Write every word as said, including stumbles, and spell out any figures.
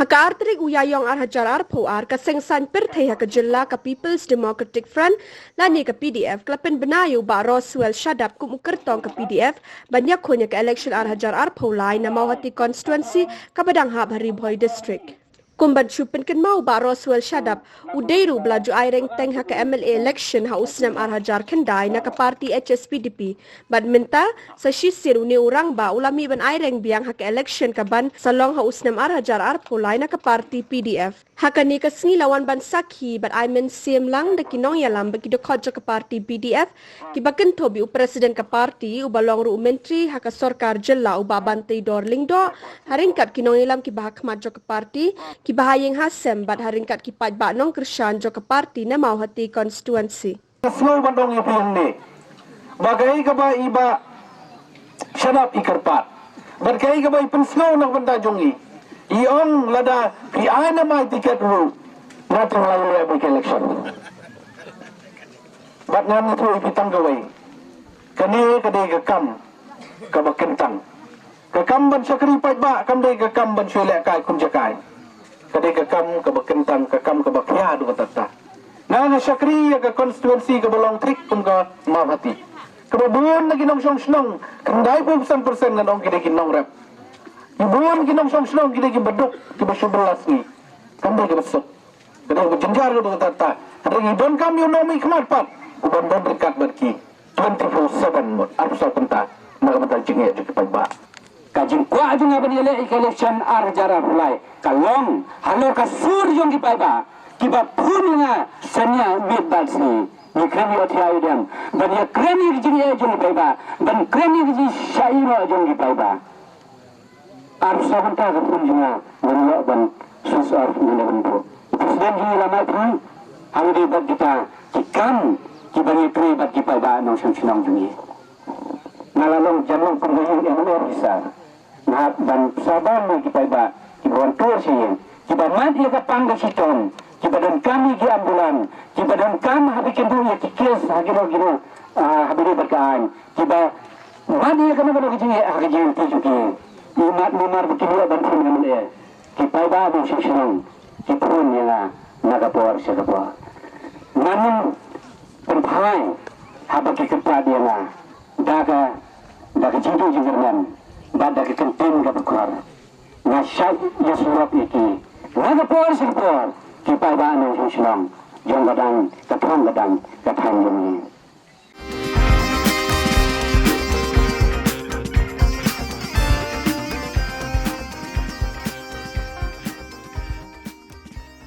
Ka ar tarik u Ïaïong ar hajar arphew ar, ka seng saiñ pyrthei ha ka jylla, ka People's Democratic Front lane ka P D F, ka la pynbna ïa u Bah Roswell Shadap kum u kyrtong ka P D F ban ïakhun ïa ka election ar hajar arphew lai na Mawhati constituency kaba dang hap ha Ri Bhoi District. Kum ban shu pynkynmaw, u Bah Roswell Shadap u dei ruh ba la ju ai reng teng ha ka M L A election ha u snem ar hajar khyndai na ka party H S P D P. Bad mynta, sa shisien une u rangbah u la mih ban ai reng biang ha ka election kaban sa long ha u snem ar hajar arphew lai na ka party P D F. Ha kane ka sngi la wan ban sakhi bad ai mynsiem lang da ki nongïalam bad ki dkhot jong ka party P D F, kiba kynthup ïa u president ka party, uba long ruh u myntri ha ka sorkar jylla, u Bah Banteidor Lyngdoh, ha ryngkat ki nongïalam kiba ha khmat jong ka party, kiba ha ïing ha sem bad ha ryngkat ki paidbah nongkyrshan jong ka party na Mawhati constituency. Ka sngew ban ong ïa phi hangne ba kaei kaba i Bah Shadap i kyrpad bad kaei kaba i pynsngew na ka bynta jong i, i ong lada phi ai ne em ai tiket ruh, nga tang la leh ba ka election. Bad ngan ïathuh ïa phi tang kawei, kane ka dei ka kam kaba kyntang. Ka kam ban shakri paidbah kam dei ka kam ban shu leh kai khun jaka. Ka dei ka kam kaba kyntang, ka kam kaba khia haduh katta katta. Nga nga shakri ïa ka constituency kaba long thik kum ka Mawhati, kaba bun na ki nongshong shnong, khyndai phew san percent ngan ong ki dei ki nongrep. Ki bun ki nongshong shnong ki dei kiba duk, kiba shu bylla sngi. Kam dei kaba suk. Ka dei kaba jynjar haduh katta katta. Hynrei ngi donkam ïa u nongmihkhmat pat uban don ryngkat bad ki twenty-four seven mut, arphew saw kynta na ka bynta jingeh jong ki paidbah. Ka jingkwah jong nga ban ïaleh ïa ka election ar hajar arphew lai ka long halor ka sur jong ki paidbah kiba phone ïa nga synñia miet bad sngi. Ngi kren ïa u thiah u diang ban ïakren ïa ka jingeh jong ki paidbah, ban kren ïa ka jingshah ïehnoh jong ki paidbah. Arphew saw kynta ka phone jong nga, nga ïoh ban switch off, nga ïoh ban buh. U president jong ngi la map ruh ha kaba ïadei bad kita ki kam kiba ngi trei bad ki paidbah nongshong shnong jong ngi. Nga la long jan long pyrshah ïa u M L A officer. Nga hap ban sah ban ïa ki paidbah kiba wan tur sha ïing, kiba mad ïa ka pang ka shitom, kiba donkam ïa ki ambulance, kiba donkam haba ki kynduh ïa ki kes ha kino kino, ah, haba ïadei bad ka aiñ, kiba mad ïa kano kano ka jingeh ha ka jingïaid lynti jong ki. Imat namar ba kim ïoh ban phone M L A, ki paidbah nongshong shnong ki phone ïa nga na ka por sha ka por. Ngan ym pynphai haba ki kyrpad ïa nga da ka, da ka jingduh jingkyrmen bad da ka kyntien kaba khor. Nga shait ïasyllok ïa ki na ka por sha ka por, ki paidbah nongshong shnong jong ka dang, ka thong ka dang, ka thaiñ jong ngi.